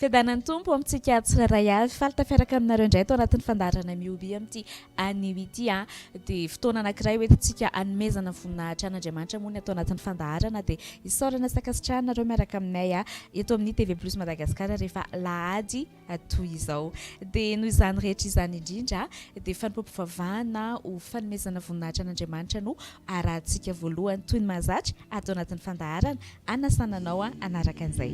Fiadanan'ny Tompo amintsika tsirairay avy. Faly tafiaraka aminareo indray ato anatin'ny fandaharana Mihoby amin'ity anio ity. Dia fotoana anankiray hoentintsika hanomezana voninahitra an'Andriamanitra moa ny ato anatin'ny fandaharana. Dia isaorana sy ankasitrahana nareo miaraka aminay eto amin'ny TV Plus Madagascar rehefa alahady toy izao. Dia noho izany rehetra izany indrindra dia fanompoam-pivavahana ho fanomezana voninahitra an'Andriamanitra no arahantsika voalohany toy ny mahazatra ato anatin'ny fandaharana. Anasana anao hanaraka an'izay.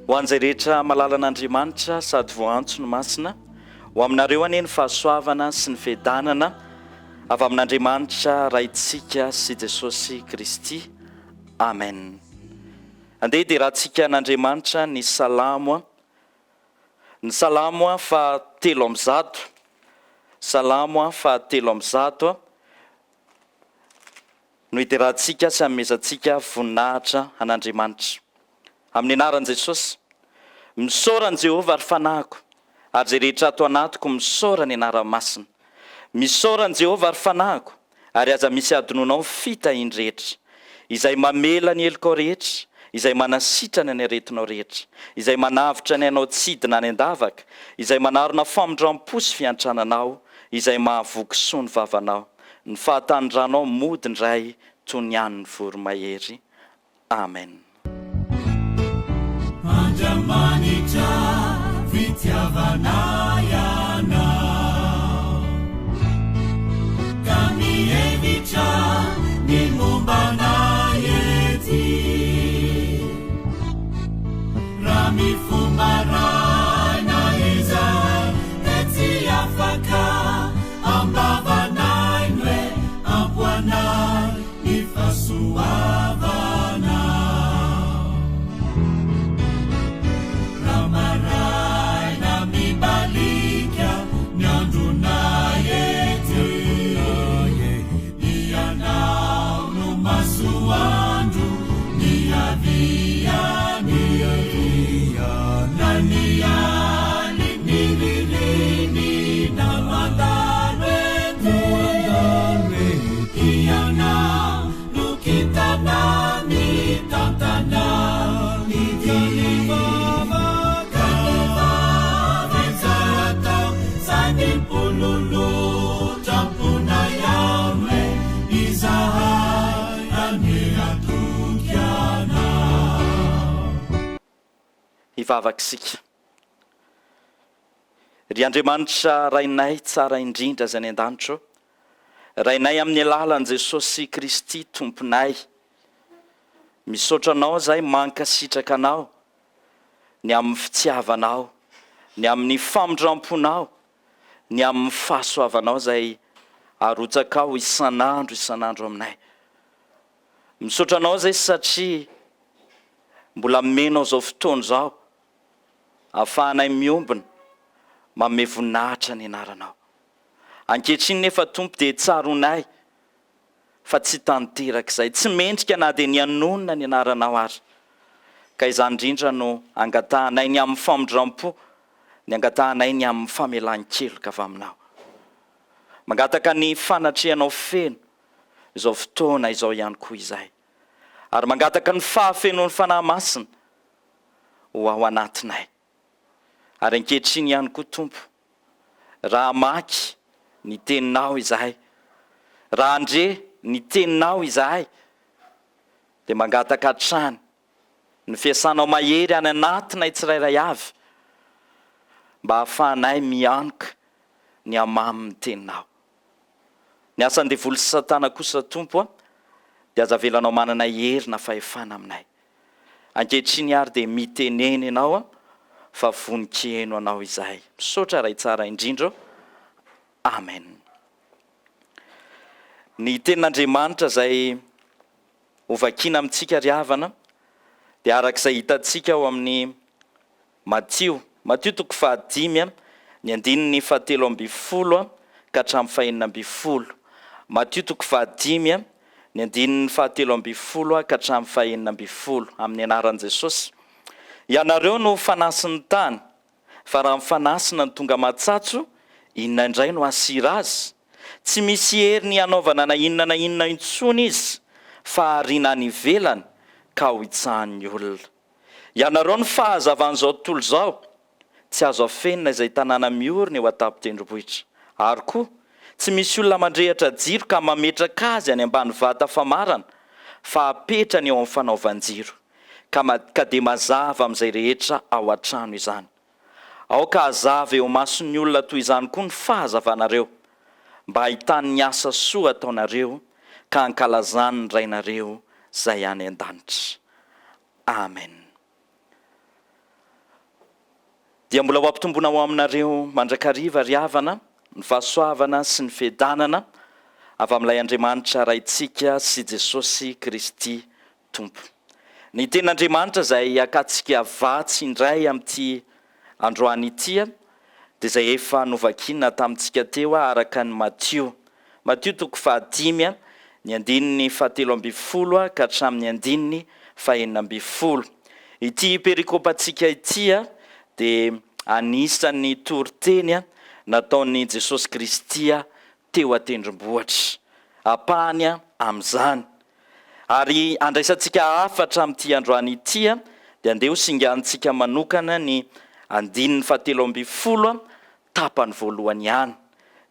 Ho an'izay rehetra malalan'Andriamanitra sady voaantso ny masina, ho aminareo anie ny fahasoavana sy ny fiadanana avy amin'Andriamanitra Raintsika sy Jesosy Kristy. Amen. Andeha hideratsika an'Andriamanitra ny Salamo Ny Salamo faha 103, Salamo faha 103, no hiderantsika sy hanomezantsika voninahitra an'Andriamanitra. Amin'ny anaran'i Jesosy. Misaora an'i Jehovah, ry fanahiko, ary izay rehetra ato anatiko misaora ny anarany masina. Misaora an'i Jehovah, ry fanahiko, Ary aza misy hadinoanao ny fitahiany rehetra, izay mamela ny helokao rehetra, izay manasitrana ny aretinao rehetra, izay manavotra ny ainao tsy hidina any an-davaka, izay manarona famindram-po sy fiantrana anao, izay mahavoky soa ny vavanao, ny fahatanorànao mody indray toy ny an'ny voromahery. Amen. Andriamanitra fitiavana Ianao Ka mihevitra ny momba anay ety Raha mifoha maraina izahay Dia tsy afaka ambavanay ny hoe ampy ho anay Ny fahasoavana Raha maraina mibaliaka ny andronay ety Ianao no masoandro niaviany Na ny alin' ny ririnina mandalo ety Ianao no kintana mitantana ny dia. Ka ny vava izay atao sady mipololotra am-ponay ao hoe izahay anie hatoky Anao. Hivavaka isika. Ry Andriamanitra Rainay tsara indrindra izay any an-danitra ô, Rainay amin'ny alalan'i Jesosy Kristy Tomponay, misaotra Anao izahay mankasitraka Anao ny amin'ny fitiavanao, ny amin'ny famindram-ponao, ny amin'ny fahasoavanao izay arotsakao isan'andro isan'andro aminay. Misaotra Anao izahay satria mbola omenao izao fotoana izao ahafahanay miombona manome voninahitra ny anaranao. Ankehitriny nefa Tompo dia tsaroanay fa tsy tanteraka izay, tsy mendrika na dia ny hanonona ny anaranao ary. Ka izany indrindra no angatahanay ny amin'ny famindram-po, ny angatahanay ny amin'ny famelan-keloka avy aminao. Mangataka ny fanatrehanao feno izao fotoana izao ihany koa izahay. Ary mangataka ny fahafenoan'ny Fanahy Masina ho ao anatinay. Ary ankehitriny ihany koa, Tompo, raha hamaky ny Teninao izahay, raha handre ny Teninao izahay, dia mangataka hatrany ny fiasanao mahery any anatinay tsirairay avy, mba hahafahanay mianoka ny hamamin'ny Teninao. Ny asan'ny devoly sy Satana kosa, Tompo a, dia aza avelanao manana hery na fahefana aminay. Ankehitriny ary dia mitenena Ianao fa vonon-kiheno Anao izahay. Misaotra Ray tsara indrindra ô. Amen. Ny tenin'Andriamanitra izay hovakiana amintsika ry havana dia araka izay hitantsika ao amin'ny Matio, Matio toko fahadimy, ny andininy fahatelo ambin'ny folo ka hatramin'ny fahenina ambin'ny folo. Matio toko fahadimy, ny andininy fahatelo ambin'ny folo ka hatramin'ny fahenina ambin'ny folo. Amin'ny anaran'i Jesosy. Ianareo no fanasin'ny tany, fa raha ny fanasina no tonga matsatso, inona indray no hasira azy? Tsy misy heriny hanaovana na inona na inona intsony izy, fa hariana any ivelany ka hohitsahan'ny olona. Ianareo no fahazavan'izao tontolo izao, tsy azo afenina izay tanàna miorina eo an-tampon-tendrombohitra. Ary koa, tsy misy olona mandrehitra jiro ka mametraka azy any ambany vata famarana, fa apetrany eo amin'ny fanaovan-jiro, ka ka dia mazava amin'izay rehetra ao an-trano izany. Aoka hazava eo imason'ny olona toy izany koa ny fahazavanareo, mba hahitany ny asa soa ataonareo ka hankalazany ny Rainareo izay any an-danitra. Amen. Dia mbola ho ampitomboina ho aminareo mandrakariva, ry havana, ny fahasoavana sy ny fiadanana avy amin'ilay Andriamanitra Raintsika sy Jesosy Kristy Tompo. Ny Tenin'Andriamanitra izay hakantsika vatsy indray amin'ity androany ity dia izay efa novakiana tamintsika teo araka ny Matio. Matio toko fahadimy, ny andininy fahatelo ambin'ny folo ka hatramin'ny andininy fahenina ambin'ny folo. Ity perikopantsika ity dia anisan'ny toriteny nataon'i Jesosy Kristy teo an-tendrombohitra. Ampahany amin'izany. Ary andraisantsika hafatra amin'ity androany ity dia andeha ho singanintsika manokana ny andininy fahatelo ambin'ny folo tapany voalohany ihany,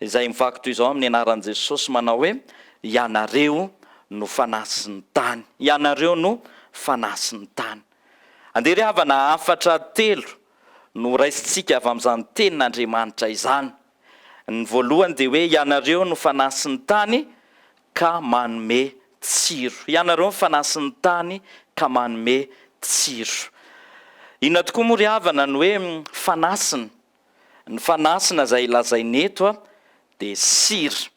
izay mivaky toy izao amin'ny anaran'i Jesosy manao hoe, Ianareo no fanasin'ny tany. Ianareo no fanasin'ny tany. Andeha ry havana hafatra telo no raisintsika avy amin'izany tenin'Andriamanitra izany. Ny voalohany dia hoe ianareo no fanasin'ny tany ka manome tsiro. Ianareo no fanasin'ny tany ka manome tsiro. Inona tokoa moa ry havana ny hoe fanasina? Ny fanasina izay lazaina eto dia sira.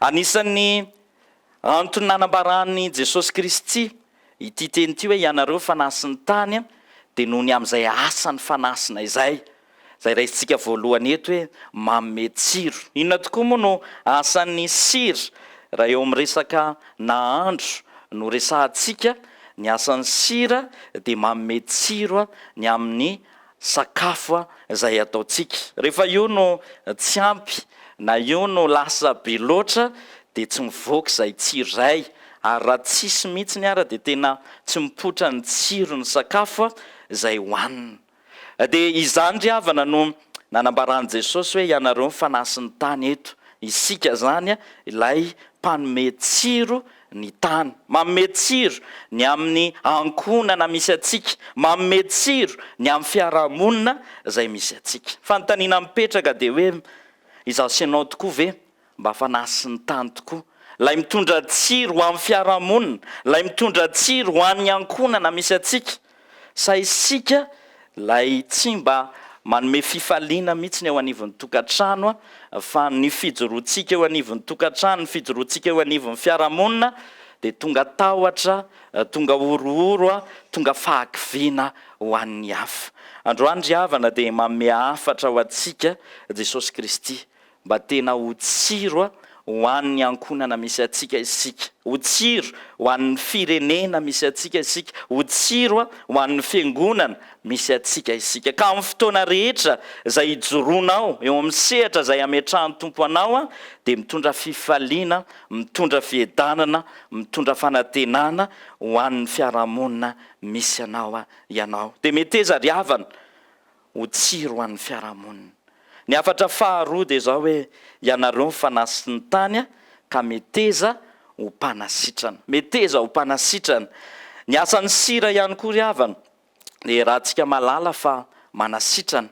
Anisan'ny antony nanambaran'i Jesosy Kristy ity teny ity hoe ianareo fanasin'ny tany dia noho ny amin'izay asan'ny fanasina izay, izay raisintsika voalohany eto hoe manome tsiro. Inona tokoa moa no asan'ny sira raha eo amin'ny resaka nahandro no resahantsika? Ny asan'ny sira dia manome tsiro ny amin'ny sakafo izay ataontsika. Rehefa io no tsy ampy na io no lasa be loatra dia tsy mivoaka izay tsiro izay ary raha tsisy mihitsiny ara dia tena tsy mipoitra ny tsiron'ny sakafo izay hohanina. Dia izany ry havana no nanambaran'i Jesosy hoe ianareo ny fanasin'ny tany eto. Isika izany ilay mpanome tsiro ny tany. Manome tsiro ny amin'ny ankohonana misy antsika. Manome tsiro ny amin'ny fiarahamonina izay misy antsika. Fanontaniana mipetraka dia hoe, izaho sy ianao tokoa ve mba fanasin'ny tany tokoa? Ilay mitondra tsiro ho amin'ny fiarahamonina, ilay mitondra tsiro ho an'ny ankohonana misy antsika. Sa isika ilay tsy mba manome fifaliana mihitsy ny eo anivon'ny tokantrano fa ny fijoroantsika eo anivon'ny tokantrano, ny fijoroantsika eo anivon'ny fiarahamonina dia tonga tahotra, tonga horohoro, tonga fahakiviana ho an'ny hafa. Androany ry havana dia manome hafatra ho antsika Jesosy Kristy Mba tena ho tsiro ho an'ny ankohonana misy antsika isika, ho tsiro ho an'ny firenena misy antsika isika, ho tsiro ho an'ny fiangonana misy antsika isika. Ka amin'ny fotoana rehetra izay ijoroanao eo amin'ny sehatra izay ametrahan'ny Tompo anao dia mitondra fifaliana, mitondra fiadanana, mitondra fanantenana ho an'ny fiarahamonina misy anao ianao. Dia meteza ry havana ho tsiro ho an'ny fiarahamonina. Ny hafatra faharoa dia izao hoe, ianareo ny fanasin'ny tany ka meteza ho mpanasitrana. Meteza ho mpanasitrana. Ny asan'ny sira ihany koa ry havana dia iarahantsika mahalala fa manasitrana.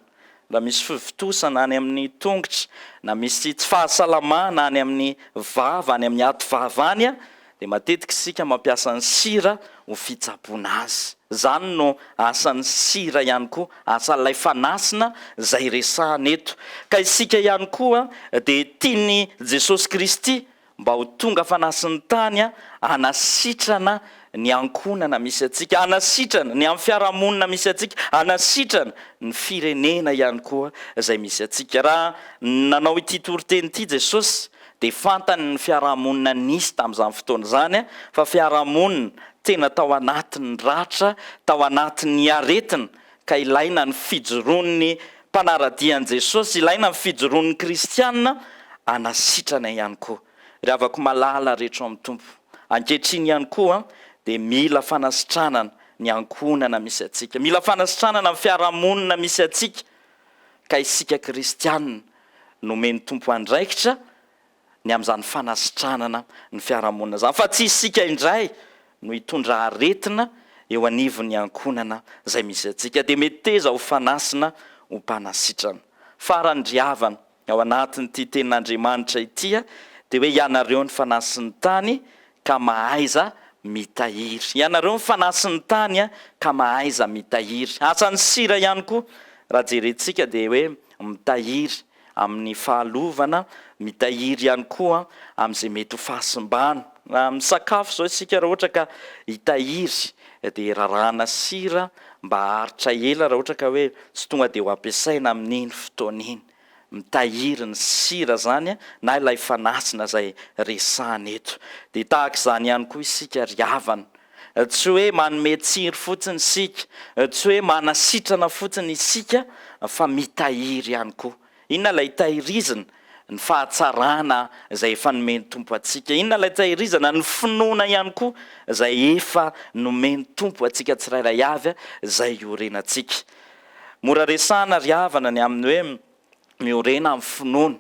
Raha misy fivontosana any amin'ny tongotra na misy tsy fahasalamana any amin'ny vava, any amin'ny ativava any dia matetika isika mampiasa ny sira ho fitsaboana azy. Izany no asan'ny sira ihany koa, asan'ilay fanasina izay resahana eto. Ka isika ihany koa dia tian'i Jesosy Kristy mba ho tonga fanasin'ny tany hanasitrana ny ankohonana misy antsika, hanasitrana ny amin'ny fiarahamonina misy antsika, hanasitrana ny firenena ihany koa izay misy antsika. Raha nanao ity toriteny ity Jesosy dia fantany ny fiarahamonina nisy tamin'izany fotoana izany fa fiarahamonina tena tao anatin'ny ratra, tao anatin'ny aretina ka ilaina ny fijoroan'ny mpanara-dia an'i Jesosy, ilaina ny fijoroan'ny kristiana hanasitrana ihany koa. Ry havako malala rehetra ao amin'ny Tompo, Ankehitriny ihany koa dia mila fanasitranana ny ankohonana misy antsika. Mila fanasitranana ny fiarahamonina misy antsika. Ka isika kristianina nomen'ny Tompo andraikitra ny amin'izany fanasitranana ny fiarahamonina izany. Fa tsy isika indray no hitondra aretina eo anivon'ny ankohonana izay misy antsika. Dia meteza ho fanasina ho mpanasitrana. Farany ry havana, ao anatin'ity tenin'Andriamanitra ity dia hoe ianareo ny fanasin'ny tany ka mahaiza mitahiry. Ianareo ny fanasin'ny tany ka mahaiza mitahiry. Asan'ny sira ihany koa raha jerentsika dia hoe mitahiry amin'ny fahalovana, mitahiry ihany koa amin'izay mety ho fahasimbana. Amin'ny sakafo izao isika raha ohatra ka hitahiry dia rarahana sira mba haharitra ela raha ohatra ka hoe tsy tonga dia ho ampiasaina amin'iny fotoana iny. Mitahiry ny sira izany na ilay fanasina izay resahana eto. Dia tahaka izany ihany koa isika ry havana. Tsy hoe manome tsiro fotsiny isika, tsy hoe manasitrana fotsiny isika fa mitahiry ihany koa. Inona ilay tahirizina? Ny fahatsarana izay efa nomen'ny Tompo antsika. Inona ilay tahirizana? Ny finoana ihany koa izay efa nomen'ny Tompo antsika tsirairay avy izay iorenantsika. Mora resahana ry havana ny amin'ny hoe miorena amin'ny finoana,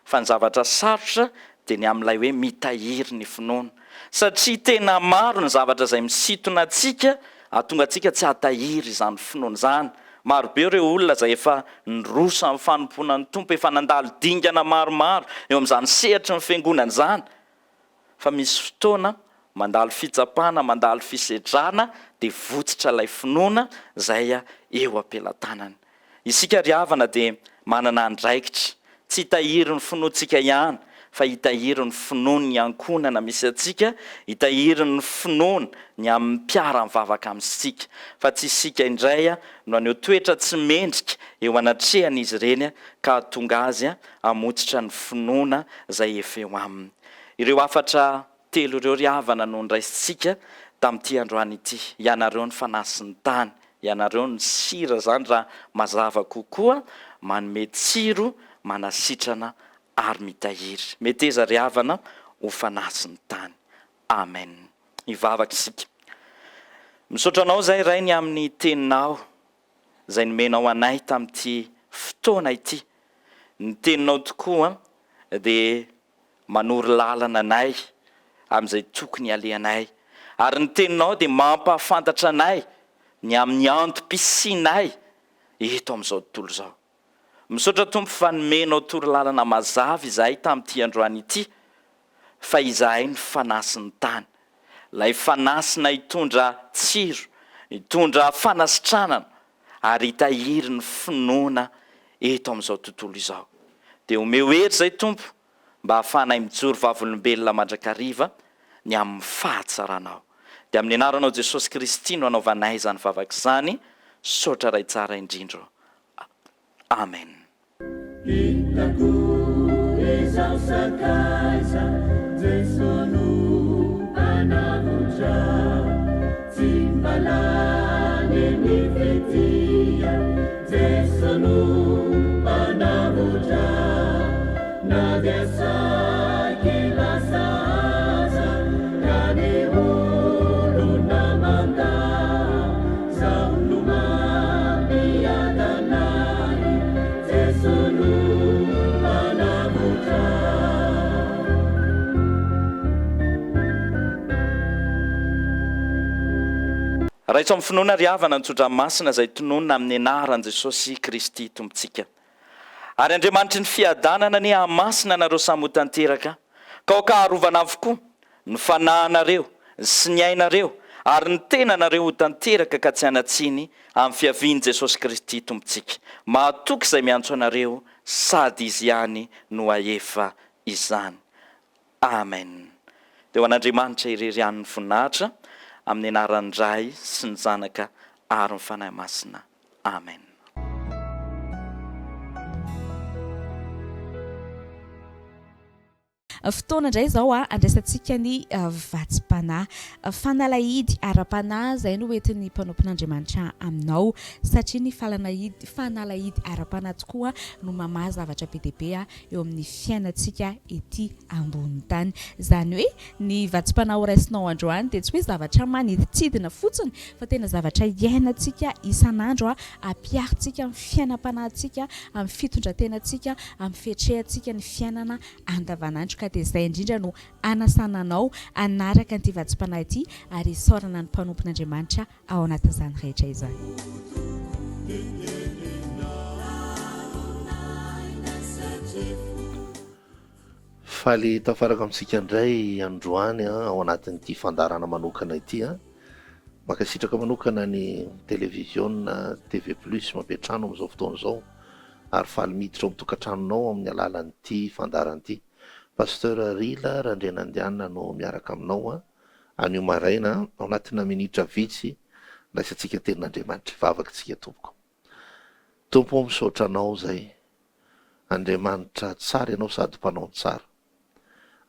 fa ny zavatra sarotra dia ny amin'ilay hoe mitahiry ny finoana. Satria tena maro ny zavatra izay misintona antsika hahatonga antsika tsy hahatahiry izany finoana izany. Maro be ireo olona izay efa niroso amin'ny fanompoana ny Tompo, efa nandalo dingana maromaro eo amin'izany sehatry ny fiangonana izany, fa misy fotoana mandalo fitsapana, mandalo fisedrana dia votsotra ilay finoana izay eo am-pelatanany. Isika ry havana dia manana andraikitra, tsy hitahiry ny finoantsika ihany fa hitahiry ny finoan'ny ankohonana misy antsika, hitahiry ny finoana ny amin'ny mpiara-mivavaka amintsika, fa tsy isika indray no haneho toetra tsy mendrika eo anatrehan'izy ireny ka hahatonga azy hamotsitra ny finoana izay efa eo aminy. Ireo hafatra telo ireo ry havana no nraisintsika tamin'ity androany ity, ianareo ny fanahy sy ny tany, ianareo ny sira izany raha mazava kokoa, manome tsiro, manasitrana ary mitahiry. Meteza ry havana ho fanahy sy ny tany. Amen. Hivavaka isika. Misaotra Anao izahay Ray ny amin'ny Teninao izay nomenao anay tamin'ity fotoana ity. Ny Teninao tokoa dia manoro lalana anay amin'izay tokony halehanay, ary ny Teninao dia mampahafantatra anay ny amin'ny antom-pisianay eto amin'izao tontolo izao. Misaotra Tompo fa nomenao torolalana mazava izahay tamin'ity androany ity fa izahay no fanasin'ny tany. Ilay fanasina hitondra tsiro, hitondra fanasitranana ary hitahiry ny finoana eto amin'izao tontolo izao. Dia omeo hery izay Tompo mba hahafahanay mijoro vavolombelona mandrakariva ny amin'ny fahatsaranao. Dia amin'ny anaranao Jesosy Kristy no anaovanay izany vavaka izany, Saotra Ray tsara indrindra ô. Amen. Hitako izao sakaiza Jeso no Mpanavotra Tsy mba lany ny fitia Jeso no Mpanavotra Na dia saiky lasa aza Ka ny olona mandà Zaho no mampiadana ahy Jeso no Mpanavotra. Raiso amin'ny finoana ry havana ny tsodrano masina izay tononina amin'ny anaran'i Jesosy Kristy Tompontsika. Ary Andriamanitry ny fiadanana anie hahamasina anareo samy ho tanteraka, ka aoka harovana avokoa ny fanahinareo sy ny ainareo ary ny tenanareo ho tanteraka ka tsy hanan-tsiny amin'ny fiavian'i Jesosy Kristy Tompontsika. Mahatoky izay miantso anareo sady Izy ihany no hahefa izany. Amen. Dia ho an'Andriamanitra irery ihany ny voninahitra, amin'ny anaran'ny Ray sy ny Zanaka ary ny Fanahy Masina. Amen. Fotoana indray izao handraisantsika ny vatsim-panahy. Fanalahidy ara-panahy izay no entin'ny mpanompon'Andriamanitra aminao satria ny falanahidy fanalahidy ara-panahy tokoa no mamaha zavatra be dia be eo amin'ny fiainantsika ety ambonin'ny tany. Izany hoe ny vatsim-panahy horaisinao androany dia tsy hoe zavatra manidintsidina fotsiny fa tena zavatra iainantsika isan'andro, ampiharintsika amin'ny fiainam-panahintsika, amin'ny fitondran-tenantsika, amin'ny fiatrehantsika ny fiainana andavanandro. Ka dia izay indrindra no anasana anao hanaraka an'ity vatsim-panahy ity ary hisaorana ny mpanompon'Andriamanitra ao anatin'izany rehetra izany. Faly tafaraka amintsika indray androany ao anatin'ity fandaharana manokana ity. Mankasitraka manokana ny televiziona TV Plus mampiantrano amin'izao fotoana izao ary faly miditra ao amin'ny tokantranonao amin'ny alalan'ity fandaharana ity. Pasteur Rila Randrianandiana no miaraka aminao anio maraina ao anatina minitra vitsy andraisantsika tenin'Andriamanitra. Hivavaka isika tompoko. Tompo ô misaotra Anao zay. Andriamanitra tsara Ianao sady mpanao ny tsara.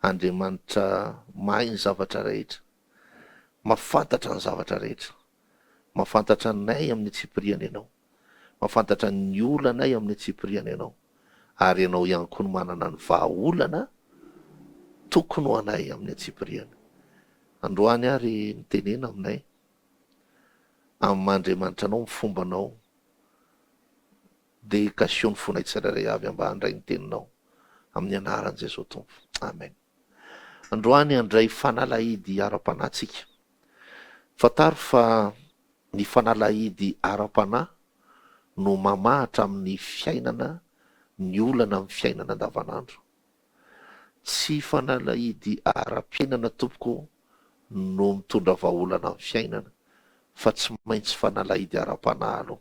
Andriamanitra mahay ny zavatra rehetra. Mahafantatra ny zavatra rehetra. Mahafantatra anay amin'ny antsipiriany Ianao. Mahafantatra ny olanay amin'ny antsipiriany Ianao. Ary Ianao ihany koa no manana ny vahaolana tokony ho anay amin'ny antsipiriany. Androany ary mitenena aminay. Amin'ny maha Andriamanitra Anao, ny fombanao, dia kasiho ny fonay tsirairay avy mba handray ny Teninao. Amin'ny anaran'i Jesoa Tompo. Amen. Androany handray fanalahidy ara-panahy tsika. Fantaro fa ny fanalahidy ara-panahy no mamahatra amin'ny fiainana ny olana amin'ny fiainana andavanandro. Tsy fanalahidy ara-piainana tompoko no mitondra vahaolana amin'ny fiainana fa tsy maintsy fanalahidy ara-panahy aloha.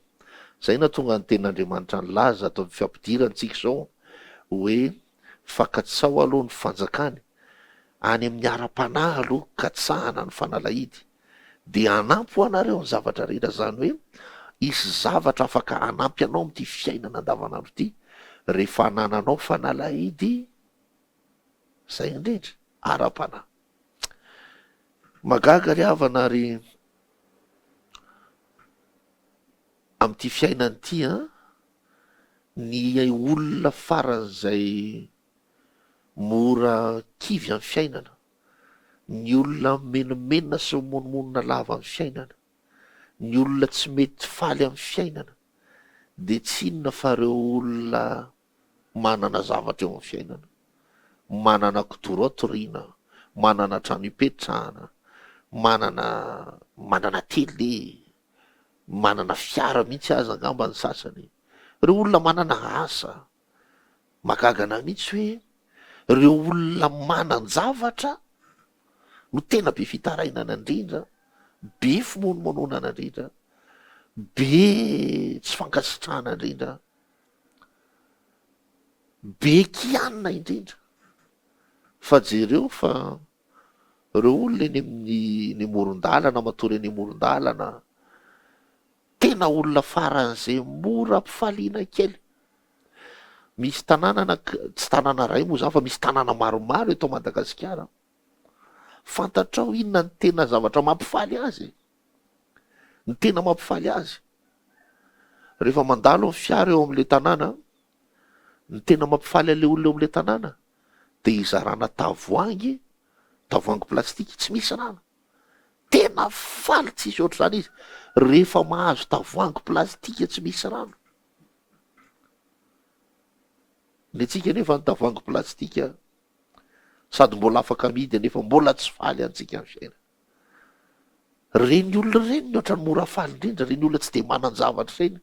Izay nahatonga ny tenin'Andriamanitra nilaza ato amin'ny fampidirana-tsika izao hoe fa katsaho aloha ny fanjakany, any amin'ny ara-panahy aloha katsahana ny fanalahidy dia hanampy ho anareo ny zavatra rehetra, izany hoe hisy zavatra afaka hanampy anao amin'ity fiainana andavanandro ity rehefa anananao fanalahidy izay indrindra ara-panahy. Mahagaga ry havana ary amin'ity fiainana ity an, ny olona faran'izay mora kivy amin'ny fiainana, ny olona mimenomenona sy mimonomonona lava amin'ny fiainana, ny olona tsy mety faly amin'ny fiainana dia tsy inona fa ireo olona manana zavatra eo amin'ny fiainana, manana kidoro atoriana, manana trano ipetrahana, manana manana télé, manana fiara mihitsy aza angamba ny sasany, ireo olona manana asa. Mahagaga anah mihitsy hoe ireo olona manan-javatra no tena be fitarainana indrindra, be fimonomononana indrindra, be tsy fankasitrahana indrindra, be kianina indrindra. Fa jereo fa ireo olona eny amin'ny eny amoron-dalana, matory eny amoron-dalana, Tena olona faran'izay mora ampifaliana kely. Misy tanàna na tsy tanàna iray moa izany fa misy tanàna maromaro eto Madagasikara. Fantatrao inona ny tena zavatra mampifaly azy? Ny tena mampifaly azy? Rehefa mandalo ny fiara eo amin'ilay tanàna, ny tena mampifaly an'ilay olona eo amin'ilay tanàna dia hizarana tavoahangy, tavoahangy plastika tsy misy rano. Tena faly tsisy ohatr'izany izy rehefa mahazo tavoahangy plastika tsy misy rano. Ny antsika anefa ny tavoahangy plastika sady mbola afaka amidy anefa mbola tsy faly antsika ny fiainana. Ireny olona ireny ny ohatran'ny mora faly indrindra, ireny olona tsy dia manan-javatra ireny.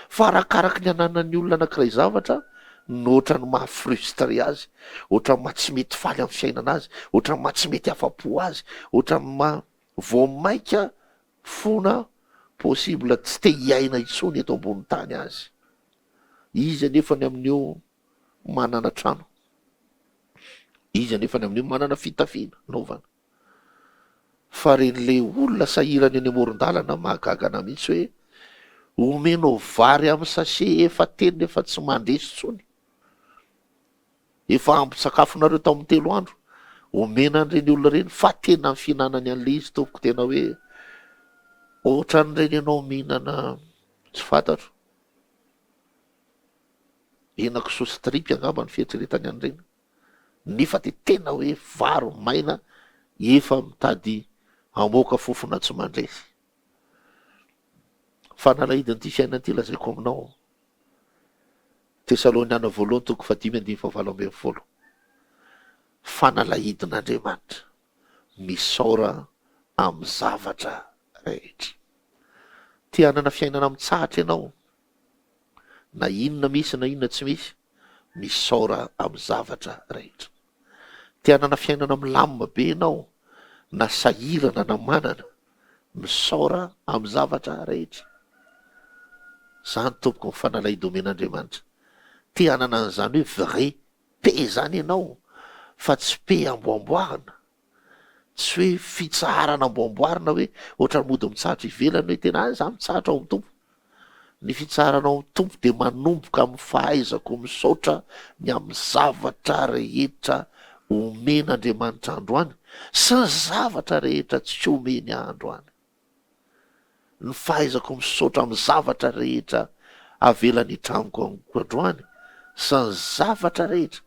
Fa arakaraky ny ananan'ny olona anankiray zavatra no ohatran'ny maha frustré azy, ohatran'ny maha tsy mety faly amin'ny fiainana azy, ohatran'ny maha tsy mety afa-po azy, ohatran'ny maha vao maika fona possible tsy te hiaina intsony eto ambony tany azy. Izy anefa ny amin'io manana trano, izy anefa ny amin'io manana fitafiana anaovana. Fa reny le olona sahirana eny amoron-dalana mahagaga anah mihitsy hoe omenao vary amin'ny sachet efa tena efa tsy mandresy tsony. Efa ampy sakafonareo tamin'ny telo andro. Omena an'ireny olona ireny fa tena ny fihinanany an'ilay izy tompoko tena hoe ohatran'ireny ianao mihinana tsy fantatro. Henakisoa sy tripy angamba ny fieritreretany an'ireny. Nefa dia tena hoe vary maina efa mitady hamoaka fofona tsy mandresy. Fanalahidin'ity fiainana ity lazaiko aminao. Tesaloniana voalohany toko fahadimy andininy fahavalo ambin'ny folo. Fanalahidin'Andriamanitra. Misaora amin'ny zavatra rehetra. Te hanana fiainana mitsahatra ianao? Na inona misy na inona tsy misy, misaora amin'ny zavatra rehetra. Te hanana fiainana milamina be ianao, na sahirana na manana, misaora amin'ny zavatra rehetra. Izany tompoko ny fanalahidy omen'Andriamanitra. Te hanana an'izany hoe vrai paix izany ianao, fa tsy paix amboamboarina. Tsy hoe fitsaharana amboamboarina hoe ohatran'ny mody mitsahatra ivelany hoe tena za mitsahatra ao amin'ny Tompo. Ny fitsaharana ao amin'ny Tompo dia manomboka amin'ny fahaizako misaotra ny amin'ny zavatra rehetra omen'Andriamanitra androany sy ny zavatra rehetra tsy omeny ahy androany. Ny fahaizako misaotra amin'ny zavatra rehetra avelany hitrangako amiko androany sy ny zavatra rehetra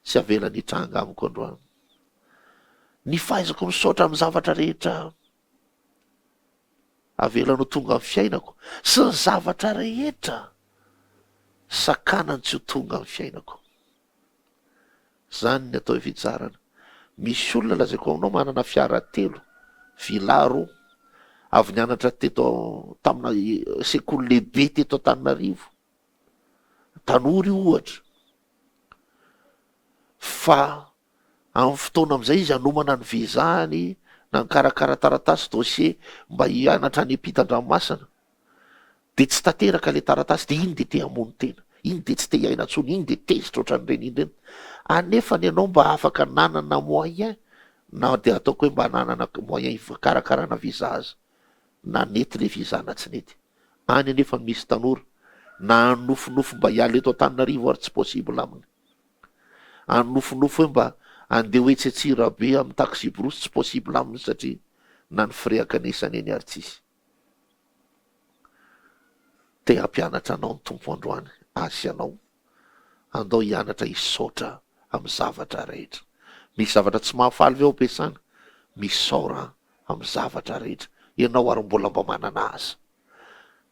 tsy avelany hitranga amiko androany. Ny fahaizako misaotra amin'ny zavatra rehetra avelany ho tonga amin'ny fiainako sy ny zavatra rehetra sakanany tsy ho tonga amin'ny fiainako. Izany ny atao hoe fitsarana. Misy olona lazaiko aminao manana fiara telo, villa roa, avy nianatra teto tamina sekoly lehibe teto Antananarivo, tanora io ohatra, fa amin'ny fotoana amin'izay izy hanomana ny visa-ny na nikarakara taratasy dossier mba hianatra any ampitan-dranomasina, Dia tsy tanteraka ilay taratasy dia iny dia te hamono tena, iny dia tsy te hiaina intsony, iny dia tezitra ohatran'ireny iny ireny. Anefany ianao mba afaka nanana moyen na dia ataoko hoe mba nanana moyen hikarakarana visa aza, na nety ilay visa na tsy nety. Any anefa misy tanora na hanofinofy mba hiala eto Antananarivo ary tsy possible aminy. Hanofinofy hoe mba handeha ho etsy Antsirabe amin'ny taxi-brousse tsy possible aminy satria na ny frais hankanesana eny ary tsisy. Te hampianatra anao ny Tompo androany, ahy sy ianao. Andao hianatra hisaotra amin'ny zavatra rehetra. Misy zavatra tsy mahafaly ve ao am-piasana? Misaora amin'ny zavatra rehetra. Ianao ary mbola mba manana asa.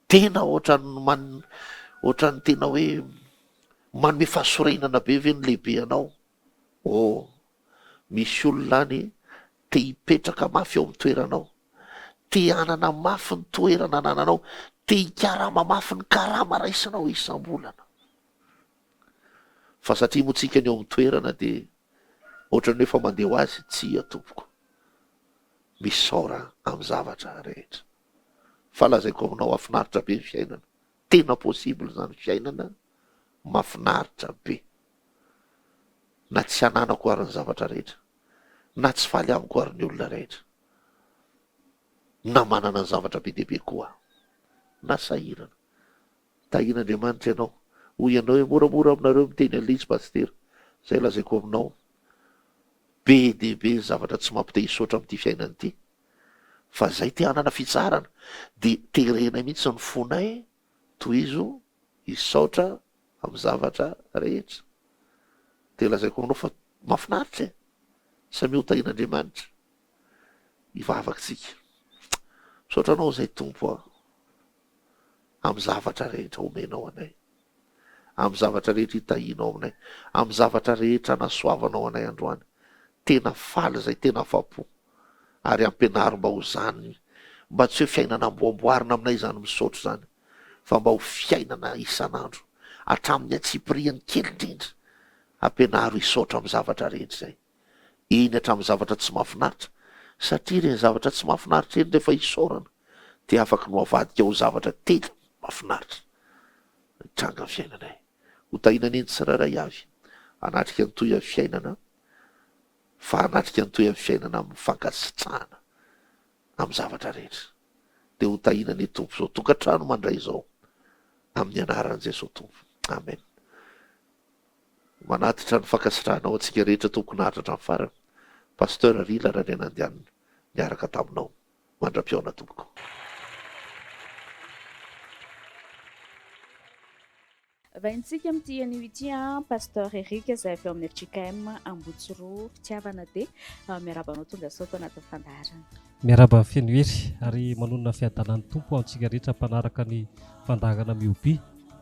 Tena ohatran'ny man, ohatran'ny tena hoe manome fahasorenana be ve ny lehibe anao? Oh, misy olona any te hipetraka mafy eo amin'ny toeranao. Te hanana mafy ny toerana anananao, te hikarama mafy ny karama raisinao isam-bolana. Fa satria moa tsika ny eo amin'ny toerana dia ohatran'ny hoe efa mandeha ho azy, tsia tompoko. Misaora amin'ny zavatra rehetra. Fa lazaiko aminao hafinaritra be ny fiainana. Tena possible izany fiainana mafinaritra be. Na tsy ananako ary ny zavatra rehetra. Na tsy faly amiko ary ny olona rehetra. Na manana ny zavatra be dia be koa aho. Na sahirana. Tahian'Andriamanitra ianao. Hoy ianao hoe moramora aminareo miteny an'ilay izy Pasitera. Izay lazaiko aminao. Be dia be ny zavatra tsy mampite hisaotra amin'ity fiainana ity. Fa izay te hanana fitsaharana dia terenay mihitsy ny fonay tohizo hisaotra amin'ny zavatra rehetra. Dia lazaiko aminao fa mahafinaritra e! Samia ho tahian'Andriamanitra. Hivavaka isika. Misaotra Anao izay Tompo a, amin'ny zavatra rehetra omenao anay, amin'ny zavatra rehetra itahianao aminay, amin'ny zavatra rehetra anasoavanao anay androany. Tena faly izay, tena afa-po. Ary ampianaro mba ho izany, mba tsy hoe fiainana amboamboarina aminay izany misaotra izany, fa mba ho fiainana isan'andro, hatramin'ny antsipiriany kely indrindra. Ampianaro hisaotra amin'ny zavatra rehetra izay. Eny hatramin'ny zavatra tsy mahafinaritra, satria ireny zavatra tsy mahafinaritra ireny rehefa isaorana dia afaky no avadika ho zavatra tena mahafinaritra mitranga amin'ny fiainanay. Ho tahiana anie ny tsirairay avy hanatrika ny tohy amin'ny fiainana fa hanatrika ny tohy amin'ny fiainana amin'ny fankasitrahana amin'ny zavatra rehetra. Dia ho tahiana anie Tompo izao tokantrano mandray izao amin'ny anaran'i Jesoa Tompo. Amen. Manatitra ny fankasitrahanao antsika rehetra tompoko naharitra hatramin'ny farany. Pasteur Rila Randrianandianina niaraka taminao. Mandra-pihaona tompoko. Vahintsika amin'ity anio ity an, Pasteur Eric izay avy ao amin'ny fjkm Ambohitsiroa Fitiavana dia miarahaba anao tonga soa ato anatin'ny fandaharana. Miarahaba feno hery ary manonona fiadanan'ny Tompo antsika rehetra mpanaraka ny fandaharana Mihoby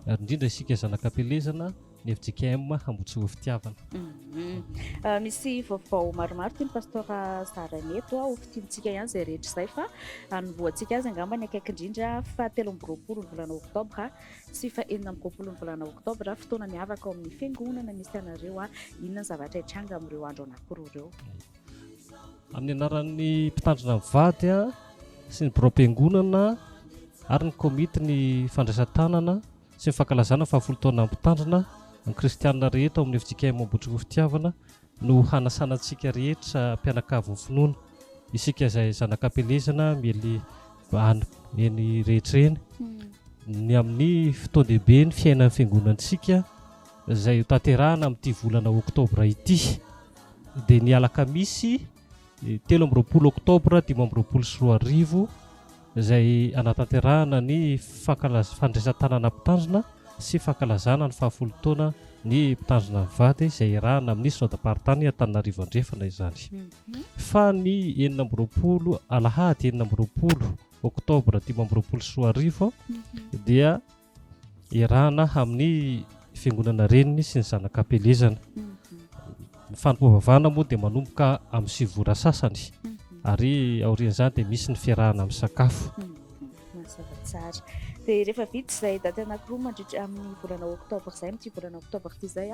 ary indrindra isika zanak'Ampielezana ny fjkm Ambohitsiroa Fitiavana. Misy vaovao maromaro tian'i Pasteur zaraina eto, ho fintinintsika ihany izay rehetra izay fa hanombohantsika azy angamba ny akaiky indrindra faha 23 ny volana oktobra sy faha 26 ny volana oktobra, fotoana miavaka ao amin'ny fiangonana misy anareo, inona ny zavatra hitranga amin'ireo andro anankiroa ireo? Amin'ny anaran'ny mpitandrina mivady sy ny biraom-piangonana ary ny komity ny fandraisan-tanana sy ny fankalazana ny fahafolo taona mpitandrina ny kristianina rehetra ao amin'ny fjkm Ambohitriroa Fitiavana no hanasana antsika rehetra mpianakavin'ny finoana, isika izay zanak'ampielezana miely any eny rehetra eny, ny amin'ny fotoan-dehibe ny fiainan'ny fiangonantsika izay hotanterahana amin'ity volana oktobra ity, dia ny alakamisy 23 oktobra 2025 izay hanatanterahana ny fandraisan-tanana mpitandrina sy fankalazana ny fahafolo taona ny mpitandrina mivady izay iarahana amin'ny Synodam-paritany Antananarivo Andrefana izany. Fa ny 26 alahady 26 oktobra 2025 dia Iarahana amin'ny Fiangonana Reniny sy ny Zanak'Ampielezana. Ny fanompoam-bavahana moa dia manomboka amin'ny 9 ora sasany ary aorian'izany dia misy ny fiarahana misakafo. Mazava tsara. Dia rehefa vita izay daty anankiroa mandritra amin'ny volana oktobra izay, amin'ity volana oktobra ity izay,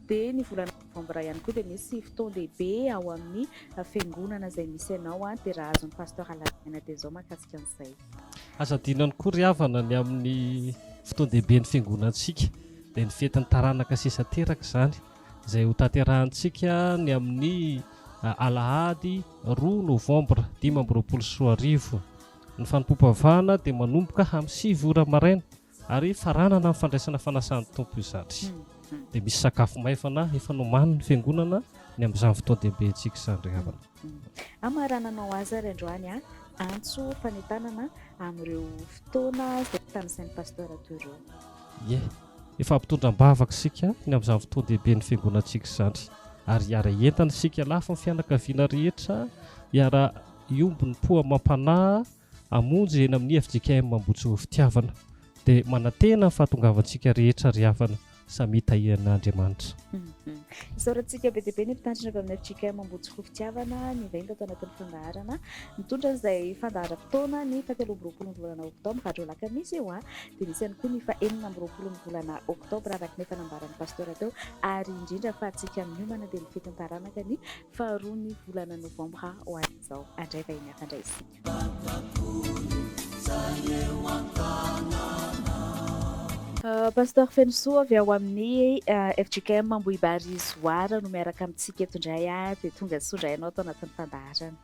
dia ny volana novambra ihany koa dia misy fotoan-dehibe ao amin'ny fiangonana izay misy anao, dia raha azon'ny Pasteur lazaina dia izao mahakasika an'izay. Aza adino ihany koa ry havana ny amin'ny fotoan-dehiben'ny fiangonantsika, dia ny fetin'ny taranaka sisa teraka izany, izay hotanterahantsika ny amin'ny alahady roa novambra 2025. Ny fanompoam-pivavahana dia manomboka amin'ny 9 ora maraina ary faranana amin'ny fandraisana fanasan'ny Tompo izany. Dia misy sakafo maivana efa nomanin'ny fiangonana ny amin'izany fotoan-dehibentsika izany ry havana. Hamarananao azy ary androany a, antso fanentanana amin'ireo fotoana izay tanisain'i Pasteur teo ireo. Ie, efa hampitondra am-bavaka isika ny amin'izany fotoan-dehiben'ny fiangonantsika izany, ary hiara-hientana isika lafiny fianakaviana rehetra, hiara-hiombom-po amam-panahy hamonjy eny amin'ny fjkm Ambohitsiroa Fitiavana. Dia manantena ny fahatongavantsika rehetra ry havana. Samia tahian'Andriamanitra. Isaorantsika be dia be ny mpitandrina avy amin'ny fjkm Ambohitsiroa Fitiavana nivahiny tato anatin'ny fandaharana. Nitondra an'izay fandaharam-potoana ny fahatelo amby roapolo ny volana oktobra, andro alakamisy io an! Dia nisy ihany koa ny fahenina amby roapolo ny volana oktobra araka ny efa nambaran'ny Pasteur teo ary indrindra fa antsika miomana dia ny fetin-taranaka ny faharoa ny volana novambra ho avy izao. Handray vahiny hafa indray isika. Pasteur Fenosoa avy ao amin'ny fjkm Ambohibary Zoara no miaraka amintsika eto indray dia tonga soa indray ianao ato anatin'ny fandaharana.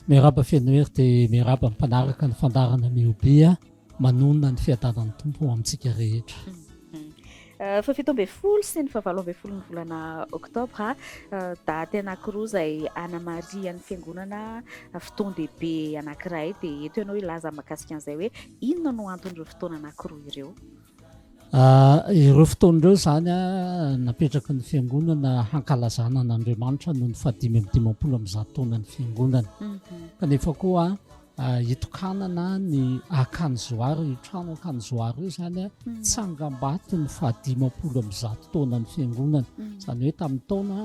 Miarahaba feno hery dia miarahaba ny mpanaraka ny fandaharana Mihobiha. Manonona ny fiadanan'ny Tompo ho amintsika rehetra. Faha 17 sy ny faha 18 ny volana oktobra, daty anankiroa izay anamarihan'ny fiangonana fotoan-dehibe anankiray, dia eto ianao hilaza mahakasika an'izay hoe inona no anton'ireo fotoana anankiroa ireo? Ireo fotoana ireo izany napetraky ny fiangonana hankalazana an'Andriamanitra noho ny faha-155 taonan'ny fiangonana. Kanefa koa Hitokanana ny Akany Zoara, io trano Akany Zoara io izany tsangambato ny faha 150 taonan'ny fiangonana. Izany hoe tamin'ny taona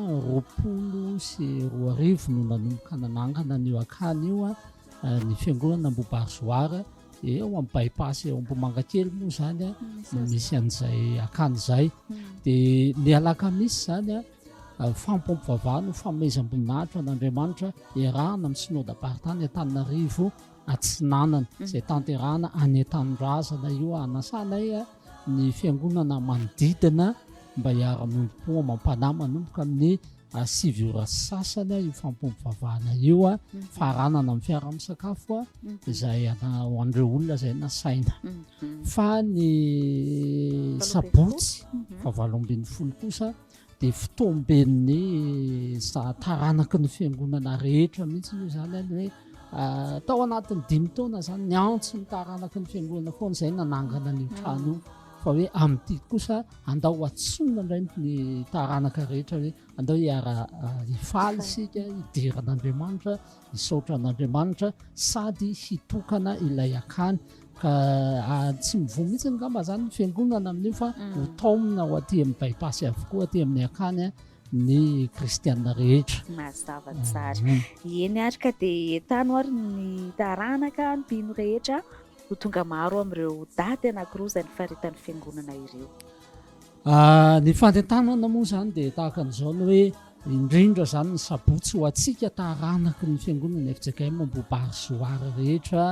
2020 no nanomboka nanangana an'io akany io ny fiangonana Ambohibary Zoara, eo amin'ny bypass eo Ambohimangakely moa izany no misy an'izay akany izay. Dia ny alakamisy izany Fanompoam-pivavahana ho fanomezam-boninahitra an'Andriamanitra iarahana amin'ny Synodam-paritany Antananarivo Atsinanana, izay tanterahana any an-tanindrazana io. Anasanay ny fiangonana manodidina mba hiara-miombom-po amam-panahy manomboka amin'ny 9 ora sy sasany io fanompoam-pivavahana io, faranana amin'ny fiaraha-misakafo izay ho an'ireo olona izay nasaina. Fa ny sabotsy faha 18 kosa. Dia fotoam-ben'ny taranaky ny fiangonana rehetra mihitsy io izany an, hoe tao anatin'ny dimy taona izany niantso ny taranaky ny fiangonana foana izay nanangana an'io trano io fa hoe amin'ity kosa andao antsoina indray ny taranaka rehetra hoe andao hiara hifaly isika hidera an'Andriamanitra hisaotra an'Andriamanitra sady hitokana ilay akany ka tsy mivoha mihitsy angamba zany ny fiangonana amin'io fa mm. ho taomina ho aty amin'ny bypass avokoa aty amin'ny akany ny kristianina rehetra. Mazava tsara. Mm. Eny ary ka dia entano ary ny taranaka ny mpino rehetra ho tonga maro amin'ireo daty anankiroa izay nifaritan'ny fiangonana ireo. Ah, ny fanentanana moa izany dia tahaka an'izao ny hoe indrindra izany ny sabotsy ho antsika taranaky ny fiangonana FJKM Ambohibary Zoara rehetra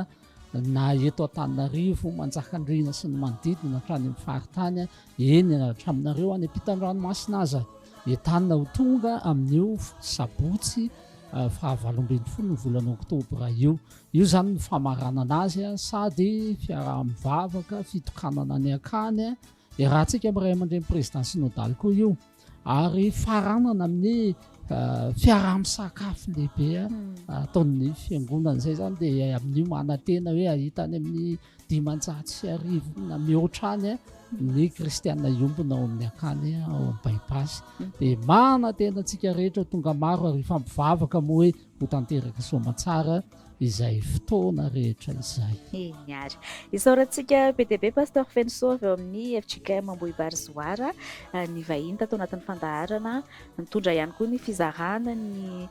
na eto Antananarivo, Manjakandriana sy ny manodidina hatrany amin'ny faritany, eny hatraminareo any ampitan-dranomasina aza, entanina ho tonga amin'io sabotsy ah, faha 18 ny volana oktobra io. Io izany ny famaranana azy sady fiaraha-mivavaka, fitokanana ny akany, Iarahantsika amin'ny ray aman-dreny président synodal koa io ary faranana amin'ny fiaraha-misakafo lehibe ataon'ny fiangonana izay izany dia amin'io manantena hoe hahita any amin'ny 1500 na mihoatra any ny kristiana hiombona ao amin'ny akany ao amin'ny bypass dia manantena antsika rehetra tonga maro ary hifampivavaka moa hoe ho tanteraka soamantsara izay fotoana rehetra izay. Eny ary. Isaorantsika be dia be Pasteur Fenosoa avy ao amin'ny fjkm Ambohibary Zoara nivahiny tato anatin'ny fandaharana, nitondra ihany koa ny fizarana ny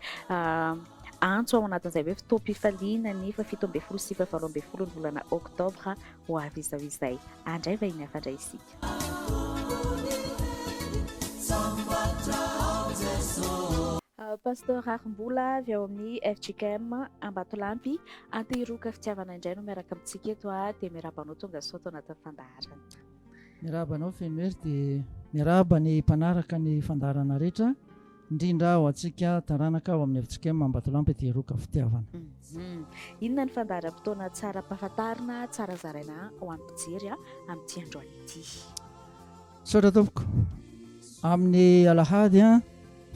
antso ao anatin'izay hoe fotoam-pifaliana ny faha 17 sy faha 18 ny volana oktobra ho avy izao izay. Andray vahiny hafa indray isika. Pasteur Harimbola avy ao amin'ny fjkm Ambatolampy, Antehiroka Fitiavana indray no miaraka amintsika eto dia miarahaba anao tonga soa ato anatin'ny fandaharana. Miarahaba anao Fenohery dia miarahaba ny mpanaraka ny fandaharana rehetra, indrindra ho antsika taranaka ao amin'ny fjkm Ambatolampy Antehiroka Fitiavana. Inona ny fandaharam-potoana tsara ampahafantarina, tsara zaraina ho an'ny mpijery amin'ity androany ity? Misaotra tompoko. Amin'ny alahady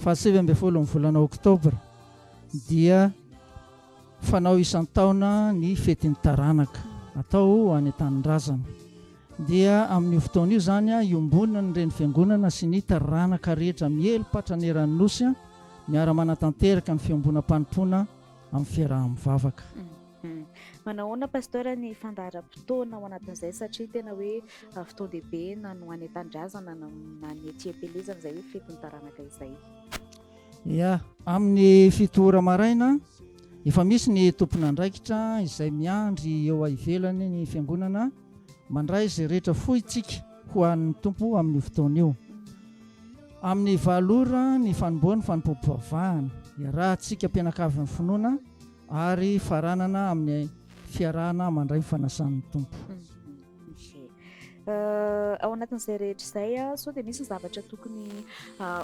faha 19 ny volana oktobra dia fanao isan-taona ny fetin'ny taranaka atao any an-tanindrazana. Dia amin'io fotoana io izany iombonan'ny reny fiangonana sy ny taranaka rehetra miely patrana eran'ny Nosy miara-manatanteraka ny fiombonam-panompoana amin'ny fiaraha-mivavaka. Manahoana Pasteur ny fandaharam-potoana ao anatin'izay satria tena hoe fotoan-dehibe na ny ho any an-tanindrazana na ny ety am-pielezana izay hoe fetin'ny taranaka izay. Ya, amin'ny 7 ora maraina efa misy ny tompon'andraikitra izay miandry eo ivelany ny fiangonana mandray izay rehetra fointsika ho an'ny Tompo amin'io fotoana io. Amin'ny 8 ora ny fanombohan'ny fanompoam-pivavahana, iarahantsika mpianakavin'ny finoana Ary faranana amin'ny fiarahana mandray ny fanasan'ny Tompo. Ao anatin'izay rehetra izay, sao dia misy ny zavatra tokony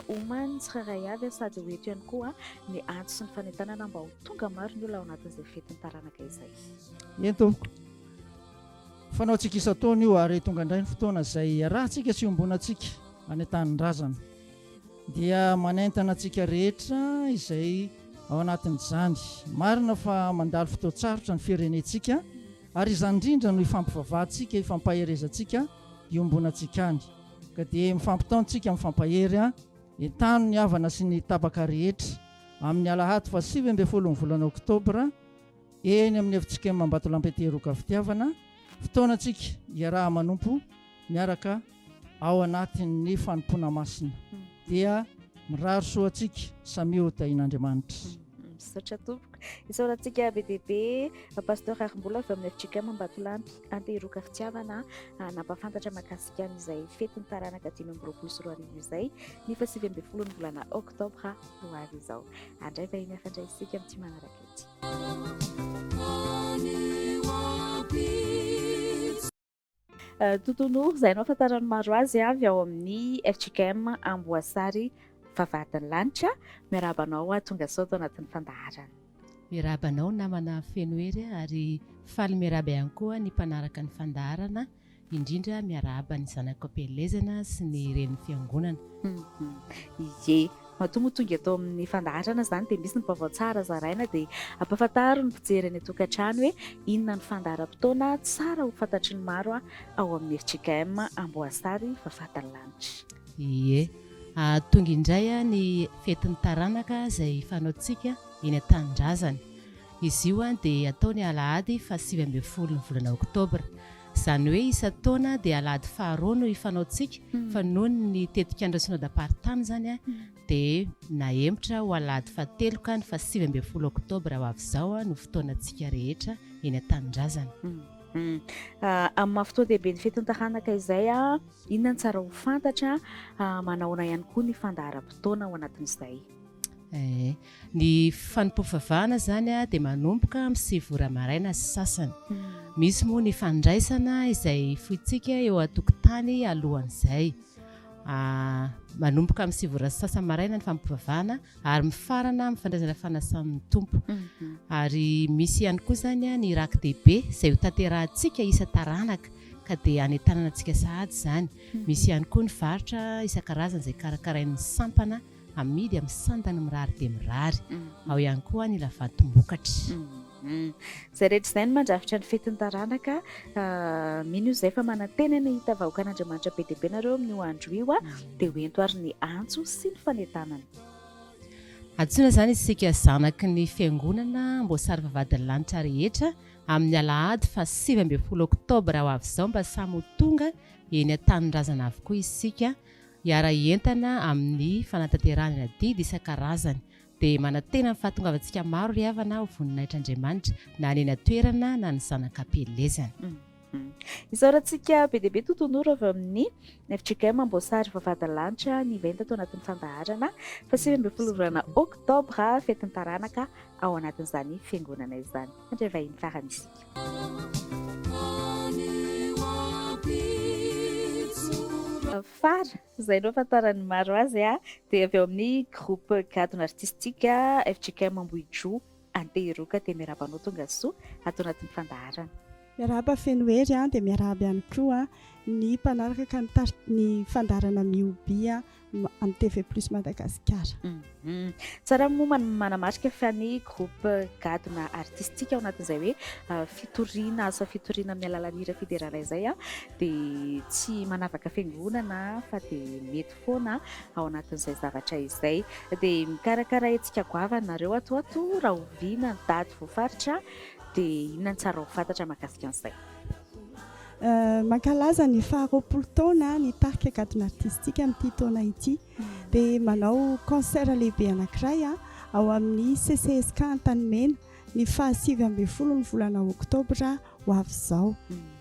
omanin'ny tsirairay avy sady ho eto ihany koa ny antso sy ny fanentanana mba ho tonga maro ny olona ao anatin'izay fetin'ny taranaka izay. Eny tompoko. Fanaontsika isan-taona io ary tonga indray ny fotoana izay iarahantsika sy iombonantsika any an-tanindrazana. Dia manentana antsika rehetra izay ao anatin'izany. Marina fa mandalo fotoan-tsarotra ny firenentsika ary izany indrindra no ifampivavahantsika, ifampaherezantsika, iombonantsika any. Ka dia mifampitaontsika, mifampahery, entano ny havana sy ny tapaka rehetra amin'ny alahady faha 19 ny volana oktobra eny amin'ny fjkm Ambatolampy Antehiroka Fitiavana, fotoanantsika iaraha-manompo miaraka ao anatin'ny fanompoana masina dia mirary soa antsika samia ho tahian'Andriamanitra. Misaotra tompoko. Isaorantsika be dia be Pasteur Harimbola avy amin'ny fjkm Ambatolampy Antehiroka Fitiavana nampahafantatra mahakasika an'izay fetin'ny taranaka 2025 izay ny faha 19 ny volana oktobra ho avy izao. Andray vahiny hafa indray isika amin'ity manaraka ity. Totonoro, izay no ahafantaran'ny maro azy avy ao amin'ny fjkm Amboasary Vavahadin'ny Lanitra. Miarahaba anao aho tonga soa ato anatin'ny fandaharana. Miarahaba anao namana Fenohery ary faly miarahaba ihany koa ny mpanaraka ny fandaharana. Indrindra miarahaba ny zanako am-pielezana sy ny renin'ny fiangonana. Ie. Matoa moa tonga eto amin'ny fandaharana izany dia misy ny vaovao tsara zaraina dia ampahafantaro ny mpijery any an-tokantrano hoe inona ny fandaharam-potoana tsara ho fantatry ny maro ao amin'ny fjkm Amboasary Vafatan'ny Lanitra. Ie. Tonga indray ny fetin'ny taranaka izay fanaontsika eny an-tanindrazana. Izy io dia atao ny alahady faha 19 ny volana oktobra. Izany hoe isan-taona dia alahady faharoa no ifanaontsika fa noho ny tetikandron'ny synodam-paritany izany dia nahemotra ho alahady fahatelo ka ny faha 19 oktobra ho avy izao no fotoanantsika rehetra eny an-tanindrazana. Amin'ny maha fotoan-dehibe ny fetin'ny taranaka izay, inona no tsara ho fantatra, manahoana ihany koa ny fandaharam-potoana ao anatin'izay? Eh, ny fanompoam-pivavahana izany dia manomboka amin'ny 9 ora maraina sy sasany. Misy moa ny fandraisana izay fointsika eo an-tokotany alohan'izay. Ah, manomboka amin'ny 9 ora sy sasany maraina ny fanompoam-pivavahana ary mifarana amin'ny fandraisana fanasan'ny Tompo. Ary misy ihany koa izany ny raki-dehibe izay hotanterahantsika isan-taranaka ka dia hanentanana antsika sahady izany. Misy ihany koa ny varotra isan-karazany izay karakarain'ny sampana Amidy amin'ny sandany mirary dia mirary. Ao ihany koa ny lavantim-bokatra. Izay rehetra izay no mandrafitra ny fetin'ny taranaka. Mino izahay fa manantena ny hahita vahoakan'Andriamanitra be dia be nareo amin'io andro io. Dia ho ento ary ny antso sy ny fanentanana. Antsoina izany isika zanaky ny Fiangonana Amboasary Vavahadin'ny Lanitra rehetra amin'ny alahady faha 19 oktobra ho avy izao mba samy ho tonga eny an-tanindrazana avokoa isika Hiara-hientana amin'ny fanatanterahana ny adidy isan-karazany. Dia manantena ny fahatongavantsika maro ry havana ho voninahitr'Andriamanitra, na ny eny an-toerana na ny zanak'ampielezana. Isaorantsika be dia be Totonoro avy amin'ny fjkm Amboasary Vavahadilanitra niventa tao anatin'ny fandaharana fa 19 volana oktobra fetin'ny taranaka ao anatin'izany fiangonana izany. Handray vahiny farany isika. Fara, izay no ahafantaran'ny maro azy, dia avy ao amin'ny groupe gadona artistique fjkm Ambohidroa Antehiroka. Dia miarahaba anao tonga soa ato anatin'ny fandaharana. Miarahaba feno hery dia miarahaba ihany koa ny mpanaraka ny fandaharana Mihobiha amin'ny TV Plus Madagasikara. Tsara moa manamarika fa ny groupe gadona artistique ao anatin'izay hoe fitoriana, asa fitoriana amin'ny alalan'ny hira fiderana izay dia tsy manavaka fiangonana fa dia mety foana ao anatin'izay zavatra izay. Dia mikarakara hetsika goavana nareo ato ho ato, rahoviana ny daty voafaritra dia inona no tsara ho fantatra mahakasika an'izay? Mankalaza ny faha 20 taona ny tarika gadona artistika amin'ity taona ity. Dia manao concert lehibe anankiray ao amin'ny CCSK Antanimena ny faha 19 ny volana oktobra ho avy izao.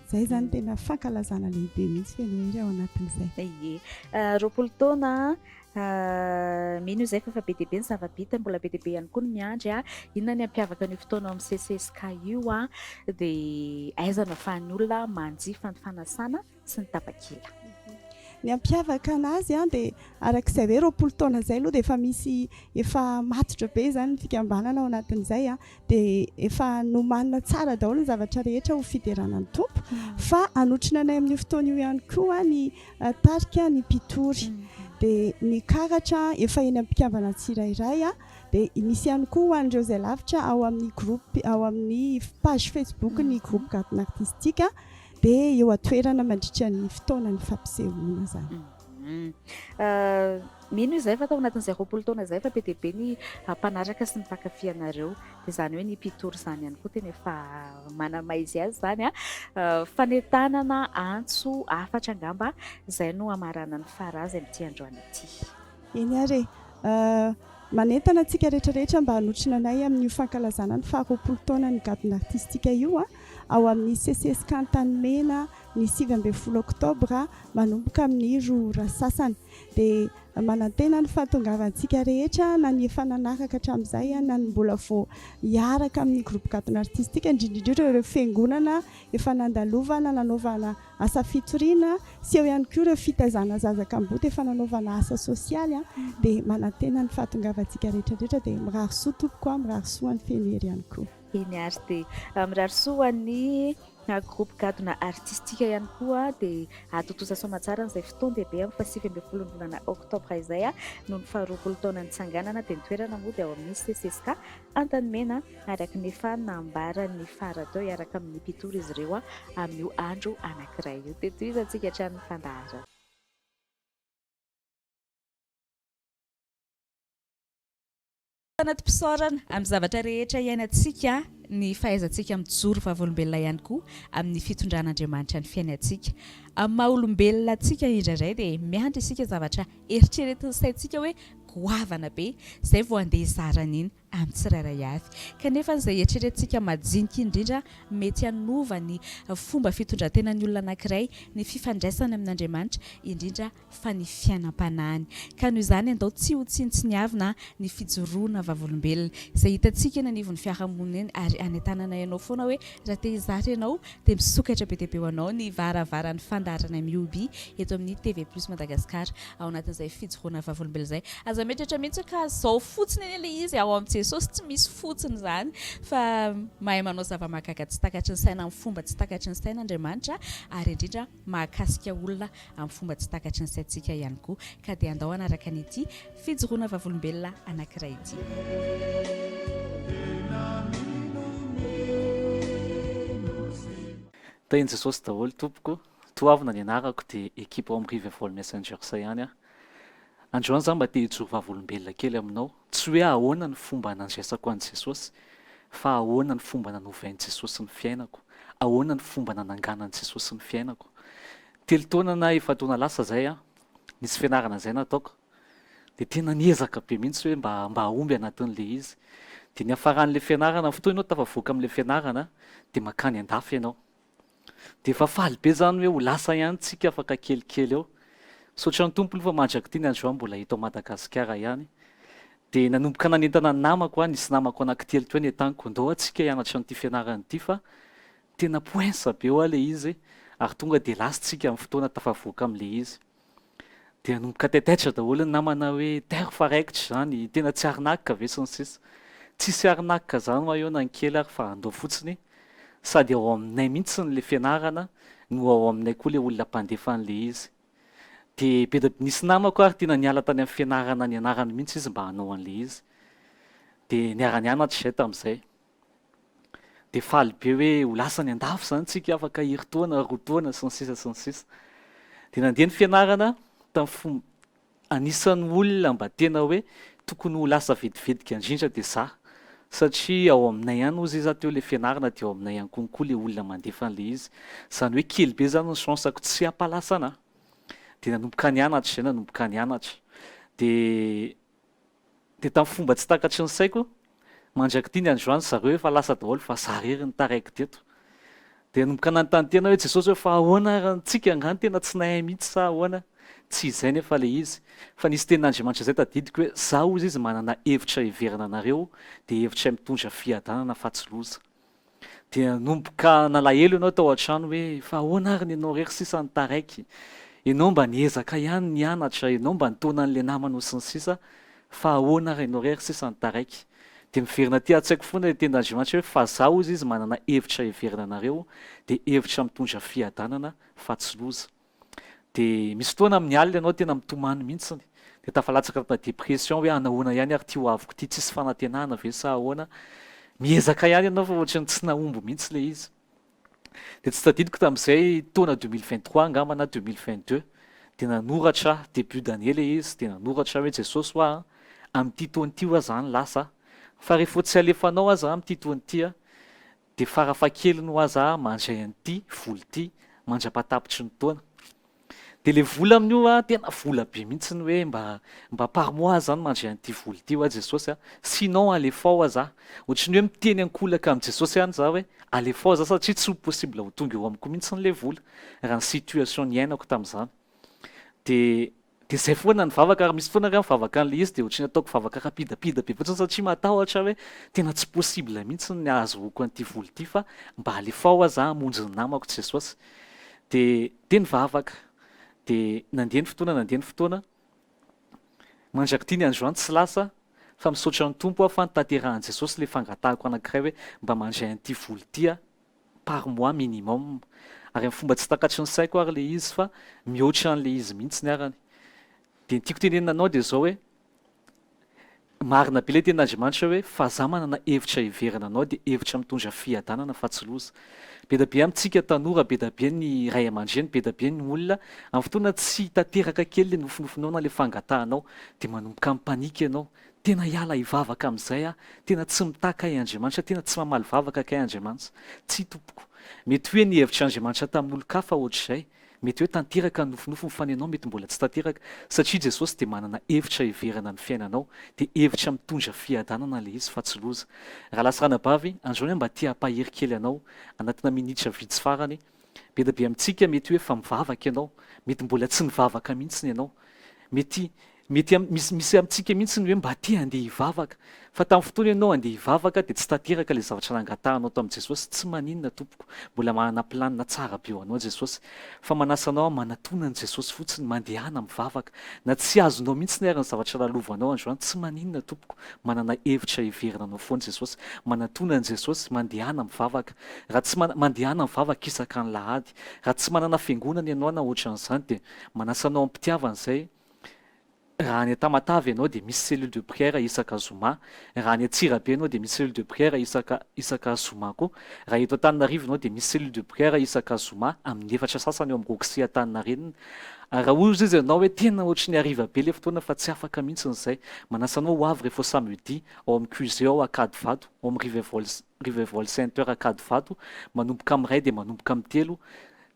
Izay izany tena fankalazana lehibe mihitsy feno hery ao anatin'izay. Ie. 20 taona Mino izahay fa efa be dia be ny zava-bita, mbola be dia be ihany koa ny miandry. Inona ny hampiavaka an'io fotoana ao amin'ny CCSK io? Dia aiza no ahafahan'ny olona manjifa ny fanasana sy ny tapakila? Ny hampiavaka anazy dia araka izay hoe 20 taona izay aloha dia efa misy efa matotra be izany ny fikambanana ao anatin'izay dia efa nomanina tsara daholo ny zavatra rehetra ho fiderana ny Tompo fa hanotrona anay amin'io fotoana io ihany koa ny Tarika ny mpitory. Dia ny karatra efa eny amin'ny mpikambana tsirairay. Dia misy ihany koa ho an'ireo izay lavitra ao amin'ny groupe ao amin'ny page Facebook ny groupe gadona artistique dia eo an-toerana mandritra ny fotoanan'ny fampisehoana izany. Mino izahay fa tao anatin'izay 20 taona izay efa be dia be ny mpanaraka sy ny mpankafy anareo. Dia izany hoe ny mpitory izany ihany koa tena efa manamaizy azy izany an. Fanentanana, antso, hafatra angamba, izay no hamaranan'i Farah izay amin'ity androany ity. Eny ary e. Manentana antsika rehetra rehetra mba hanotrona anay amin'io fankalazana ny faha 20 taonan'ny gadona artistika io ao amin'ny CCSK Antanimena ny 19 oktobra manomboka amin'ny roa ora sasany. Dia manantena ny fahatongavantsika rehetra na ny efa nanaraka hatramin'izay na ny mbola vao hiaraka amin'ny groupe gadona artistique, indrindra indrindra ireo fiangonana efa nandalovana nanaovana asa fitoriana sy eo ihany koa ireo fitaizana zaza kamboty efa nanaovana asa sosialy dia manantena ny fahatongavantsika rehetra rehetra dia mirary soa tompoko a, mirary soa an'i Fenohery ihany koa. Eny ary dia mirary soa ho an'ny. Groupe Gadona Artistique ihany koa dia hahatontosa soamantsara an'izay fotoan-dehibe amin'ny faha-19 ny volana oktobra izay noho ny faharoapolo taona nitsanganana dia ny toerana moa dia ao amin'ny CCSK Antanimena araka ny efa nambaran'ny fara teo hiaraka amin'ny mpitory izy ireo amin'io andro anankiray io. Dia tohizantsika hatrany ny fandaharana. Anatim-pisaorana amin'ny zavatra rehetra iainantsika ny fahaizantsika mijoro vavolombelona ihany koa amin'ny fitondran'Andriamanitra ny fiainantsika. Amin'ny maha olombelona antsika indraindray dia miandry isika zavatra eritreretin'ny saintsika hoe goavana be izay vao handeha hizara an'iny amin'ny tsirairay avy. Kanefa izay eritreretintsika majinika indrindra mety hanova ny fomba fitondran-tenan'ny olona anankiray, ny fifandraisany amin'Andriamanitra, indrindra fa ny fiainam-panahiny. Ka noho izany andao tsy ho tsinontsiniavina ny fijoroana vavolombelona izay hitantsika eny anivon'ny fiarahamonina eny ary anentanana ianao foana hoe raha te hizara ianao dia misokatra be dia be ho anao ny varavaran'ny fandaharana Mihoby eto amin'ny TV Plus Madagascar ao anatin'izay fijoroana vavolombelona izay. Aza mieritreritra mihitsy hoe ka izao fotsiny anie ilay izy ao amin'i Jesosy, tsy misy fotsiny izany fa mahay manao zava-mahagaga tsy takatry ny saina amin'ny fomba tsy takatry ny saina Andriamanitra ary indrindra mahakasika olona amin'ny fomba tsy takatry ny saintsika ihany koa. Ka dia andao hanaraka an'ity fijoroana vavolombelona anankiray ity. Tahin'i Jesosy daholo tompoko. Toavina ny anarako dia ekipa ao amin'ny Revival Messengers ihany aho. Androany za mba te hijoro vavolombelona kely aminao. Tsy hoe ahoana ny fomba nandraisako an'i Jesosy, fa ahoana ny fomba nanovain'i Jesosy ny fiainako, ahoana ny fomba nananganan'i Jesosy ny fiainako. Telo taona na efa-taona lasa izay aho, nisy fianarana izay nataoko, dia tena niezaka be mihitsy hoe mba mba hahomby anatin'ilay izy. Dia niafaran'ilay fianarana, fotoana ianao tafavoaka amin'ilay fianarana, dia mankany an-dafy ianao. Dia efa faly be zany hoe ho lasa ihany tsika afaka kelikely eo. Misaotra ny Tompo aloha fa mandrak'ity ny androany mbola eto Madagasikara ihany. Dia nanomboka nanentana ny namako aho, nisy namako anankitelo teo nentaniko, ndao atsika hianatra an'ity fianarana ity fa tena poince be hoa ilay izy ary tonga dia lasa tsika amin'ny fotoana tafavoaka amin'ilay izy. Dia nanomboka taitaitra daholo ny namana hoe tairo fa raikitra izany, tena tsy arnaque ve sy ny sisa. Tsisy arnaque izany hoa eo na ny kely ary fa andao fotsiny, sady ao aminay mihitsy ilay fianarana no ao aminay koa ilay olona mpandefa an'ilay izy. Dia be dia nisy namako ary tena niala tany amin'ny fianarana nianarany mihitsy izy mba hanao an'ilay izy. Dia niara-nianatra izahay tamin'izay. Dia faly be hoe ho lasa any an-dafy izany tsika afaka herintaona, roa taona, sy ny sisa sy ny sisa. Dia nandeha ny fianarana tamin'ny fomba, anisan'ny olona mba tena hoe tokony ho lasa vetivetika indrindra dia za. Satria ao aminay ihany hozy izy teo ilay fianarana dia ao aminay ihany konko ilay olona mandefa an'ilay izy. Izany hoe kely be izany ny chance-ko tsy hampalasa anà. Dia nanomboka nianatra izay, nanomboka nianatra. Dia Dia tamin'ny fomba tsy takatry ny saiko, mandrak'ity ny androany zareo efa lasa daholo fa za rery no taraiky teto. Dia nanomboka nanontany tena hoe Jesosy hoe fa ahoana ary antsika angaha tena tsy nahay mihitsy sa ahoana? Tsy izay nefa ilay izy fa nisy tenin'Andriamanitra izay tadidiko hoe za hozy izy manana hevitra heverina anareo dia hevitra mitondra fiadanana fa tsy loza. Dia nanomboka nalahelo ianao tao an-trano hoe fa ahoana ary ny anao irery sisa no taraiky? Ianao mba niezaka ihany nianatra, ianao mba nitaona an'ilay namanao sy ny sisa fa ahoana ary ianao irery sisa no taraiky? Dia miverina aty an-tsaiko foana ilay tenin'Andriamanitra hoe fa za hozy izy manana hevitra heverina anareo dia hevitra mitondra fiadanana fa tsy loza. Dia misy fotoana amin'ny alina ianao tena mitomany mihitsiny, dia tafalatsaka anatina dépression hoe hanahoana ihany ary ity ho aviko ity, tsisy fanantenana ve sa ahoana? Miezaka ihany ianao fa ohatran'ny tsy nahomby mihitsy ilay izy. Dia tsy tadidiko tamin'izay taona 2023 angamba na 2022, dia nanoratra aho, début d'année ilay izy, dia nanoratra aho hoe Jesosy hoa an, amin'ity taona ity hoa za no lasa, fa rehefa tsy alefanao aza amin'ity taona ity an, Dia farafahakeliny ho aza mandray an'ity vola ity mandra-pahatapitry ny taona. Dia ilay vola amin'io an, tena vola be mihitsy ny hoe mba mba par mois aho zany mandray an'ity vola ity hoa Jesosy a, sinon alefao aza. Ohatran'ny hoe miteny ankolaka amin'i Jesosy ihany za hoe alefao za satria tsy ho possible ho tonga eo amiko mihitsy ilay vola raha ny situation niainako tamin'izany. Dia Dia izay foana ny vavaka ary misy fotoana aho mivavaka an'ilay izy dia ohatran'ny ataoko vavaka rapidapida be fotsiny satria matahotra aho hoe tena tsy possible mihitsy ny hahazoako an'ity vola ity fa mba alefao aza aho hamonjy ny namako Jesosy. Dia dia nivavaka. Dia nandeha ny fotoana nandeha ny fotoana, mandrak'ity ny androany tsy lasa fa misaotra ny Tompo aho fa notanterahan'i Jesosy ilay fangatahako anankiray hoe mba mandray an'ity vola ity aho. par mois minimum. Ary amin'ny fomba tsy takatry ny saiko ary ilay izy fa mihoatra an'ilay izy mihitsy ny arany. Dia ny tiako tenenina anao dia izao hoe, Marina be ilay tenin'Andriamanitra hoe fa za manana hevitra heverina anao dia hevitra mitondra fiadanana fa tsy loza. Be da be amintsika tanora, be da be ny ray aman-dreny, be da be ny olona amin'ny fotoana tsy tanteraka kely ilay nofinofinao na ilay fangatahanao dia manomboka mi-panique ianao. Tena hiala hivavaka amin'izay aho, tena tsy mitaha kay Andriamanitra, tena tsy mamaly vavaka kay Andriamanitra. Tsia tompoko. Mety hoe ny hevitr'Andriamanitra tamin'olon-kafa ohatr'izay, Mety hoe tanteraka ny nofinofiny fa ny anao mety mbola tsy tanteraka satria Jesosy dia manana hevitra heverina ny fiainanao dia hevitra mitondra fiadanana ilay izy fa tsy loza. Rahalahy sy ranabavy, androany aho mba te hampahery kely anao anatina minitra vitsy farany. Be dia be amintsika mety hoe efa mivavaka ianao, mety mbola tsy nivavaka mihitsy ianao. Mety Mety misy misy amintsika mihitsy ny hoe mba te handeha hivavaka, fa tamin'ny fotoana ianao handeha hivavaka dia tsy tanteraka ilay zavatra nangatahanao tamin'i Jesosy, tsy maninona tompoko, mbola manana planina tsara be ho anao Jesosy, fa manasa anao aho manatona an'i Jesosy fotsiny, mandehana mivavaka, na tsy azonao mihitsy ary ny zavatra lalovanao androany, tsy maninona tompoko, manana hevitra heverina anao foana Jesosy, manatona an'i Jesosy, mandehana mivavaka, raha tsy mana, mandehana mivavaka isaka ny lahady, raha tsy manana fiangonana ianao na ohatran'izany dia manasa anao am-pitiavana izay, Raha any Tamatave ianao dia misy cellule de prière isaka zoma. Raha any Antsirabe ianao dia misy cellule de prière isaka isaka zoma koa. Raha eto Antananarivo ianao dia misy cellule de prière isaka zoma amin'ny efatra sasany eo amin'ny Roxy Antaninarenina. Ary raha hozy izy ianao hoe tena ohatry ny hariva be ilay fotoana fa tsy afaka mihitsy izay. Manasa anao ho avy rehefa samedi ao amin'ny QG ao Ankadivato, ao amin'ny Revival Revival Center Ankadivato, manomboka amin'ny iray dia manomboka amin'ny telo.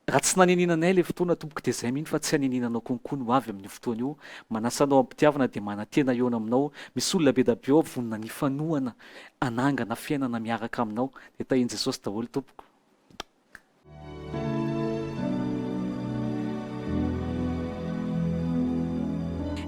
Raha tsy naneninanay ilay fotoana tompoko dia zay mino fa tsy haneninanao konko ny ho avy amin'io fotoana io, manasa anao am-pitiavana dia manantena hihaona aminao, misy olona be da be ao vonona ny hifanohana hanangana fiainana miaraka aminao, dia tahian'i Jesosy daholo tompoko.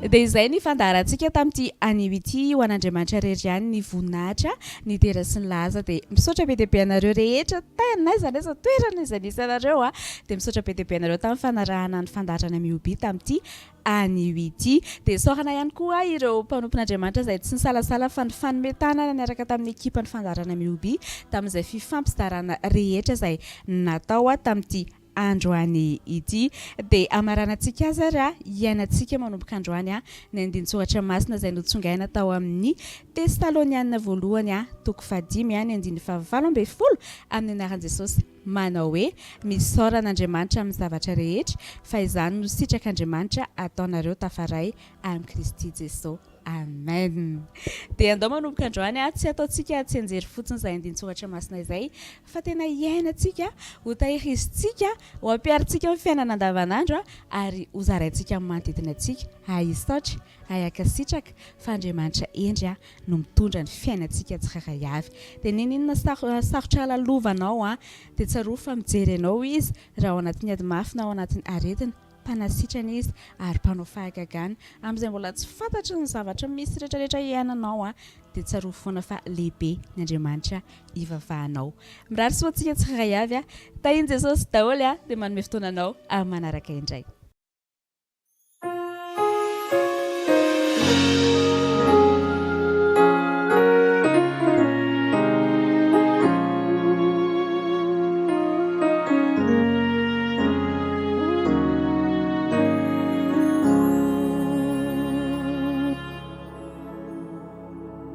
Dia izay ny fandaharantsika tamin'ity anio ity, ho an'Andriamanitra irery ihany ny voninahitra, ny dera sy ny laza, dia misaotra be dia be anareo rehetra tany n'aiza n'aiza toerana izay nisy anareo a! Dia misaotra be dia be anareo tamin'ny fanarahana ny fandaharana Mihoby tamin'ity anio ity. Dia isaorana ihany koa ireo mpanompon'Andriamanitra izay tsy nisalasala fa nifanome tanana niaraka tamin'ny ekipan'ny fandaharana Mihoby tamin'izay fifampizarana rehetra izay natao tamin'ity androany ity. Dia hamaranantsika azy ary hiainantsika manomboka androany ny andinin-tsoratra masina izay notsongaina tao amin'ny Tesaloniana voalohany toko fahadimy ny andininy fahavalo ambinifolo amin'ny anaran'i Jesosy manao hoe, Misaora an'Andriamanitra amin'ny zavatra rehetra, fa izany no sitrak'Andriamanitra ataonareo tafaray amin'i Kristy Jesosy. Amen! Dia andao manomboka androany a, tsy ataontsika tsianjery fotsiny izay andinin-tsoratra masina izay fa tena hiainantsika, ho tahirizintsika, ho ampiharintsika amin'ny fiainana andavanandro ary ho zaraintsika amin'ny manodidina antsika, hahay hisaotra, hahay hankasitraka fa Andriamanitra hendry no mitondra ny fiainantsika tsirairay avy. Dia n'inon'inona sarotra lalovanao dia tsarovy fa mijery anao Izy raha ao anatin'ny ady mafy na ao anatin'ny aretina. Mpanasitrana izy ary mpanao fahagagana. Amin'izay mbola tsy fantatry ny zavatra misy rehetrarehetra iainanao dia tsarovy foana fa lehibe ny Andriamanitra ivavahanao. Mirary soa antsika tsirairay avy. Tahin'i Jesosy daholo dia manome fotoana anao amin'ny manaraka indray.